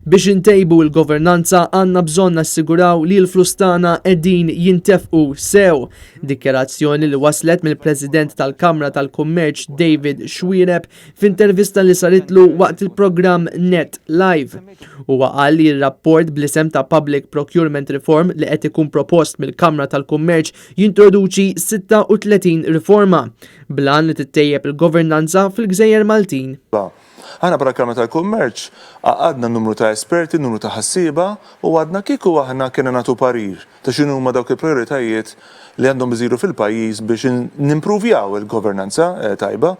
Biex intejbu l-governanza għandna bżonn nassiguraw li l-flus tagħna qegħdin jintefqu sew. Dikjarazzjoni li waslet mill-President tal-Kamra tal-Kummerċ David Xuereb f'intervista li saritlu waqt il-programm Net Live. Huwa qal li r-rapport bl-isem ta' Public Procurement Reform li qed ikun propost mill-Kamra tal-Kummerċ jintroduċi 36 riforma bl-għan li tittejjeb il-governanza fil-gżejjer Maltin. Aħna bħala Kamra tal-Kummerċ għaqqadna numru ta' esperti, numru ta' ħassieba u għadna kieku aħna kellna nagħtu parir ta' x'inhuma dawk il-prijoritajiet li għandhom isiru fil-pajjiż biex nimpruvjaw il-governanza tajba,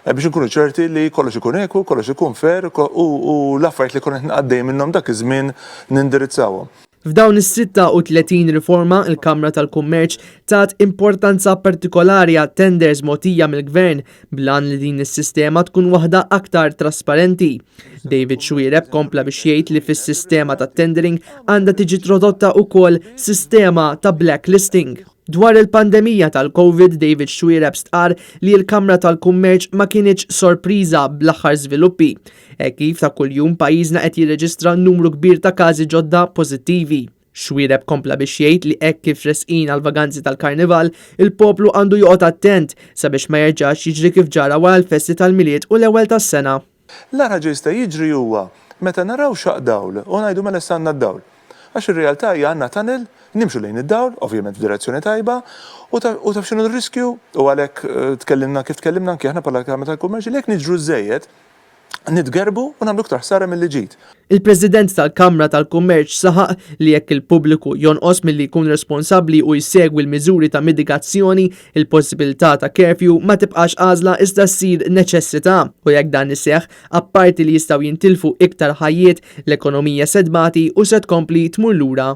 biex inkunu ċerti li kollox ikun ekwu, kollox ikun fair u l-affarijiet li konna qed għaddejjin minnhom dak iż-żmien nindirizzawhom. F'dawn is-36 riforma, il-Kamra tal-Kummerċ tat importanza partikolari għat-tenders mogħtija mill-Gvern bl-għan li din is-sistema tkun waħda aktar trasparenti. David Xuereb kompla biex jgħid li fis-sistema tat-tendering għandha tiġi trodotta wkoll sistema ta' blacklisting. Dwar il-pandemija tal-Covid, David Xuereb stqarr li l-Kamra tal-Kummerċ ma kinitx sorpriża bl-aħħar żviluppi. Hekk kif ta' kuljum pajjiżna qed jirreġistra numru kbir ta' każi ġodda pożittivi. Xuereb kompla biex jgħid li hekk kif resqin għall-vaganzi tal-Karnival, il-poplu għandu joqgħod attent sabiex ma jerġax jiġri kif ġara wara l-festi tal-Milied u l-ewwel tas-sena. L-agħar ħaġa jista' jiġri huwa meta naraw xaqq dawl u ngħidu mela issa għandna d-dawl. Għax ir-realtà hija għandna tunnel, nimxu lejn id-dawl, ovvjament f'direzzjoni tajba, u taf x'inhu r-riskju? U għalhekk tkellimna kif tkellimna anki aħna bħala Kamra tal-Kummerċ li jekk niġru żżejjed, nitgerrbu u nagħmlu iktar ħsara milli ġid. Il-President tal-Kamra tal-Kummerċ saħaq li jekk il-pubbliku jonqos milli jkun responsabbli u jsegwi l-miżuri ta' mitigazzjoni, il-possibilità ta' curfew ma tibqax għażla iżda ssir neċessità u jekk dan iseħħ, apparti li jistgħu jintilfu iktar ħajjiet, l-ekonomija se tbati u se tkompli tmur lura.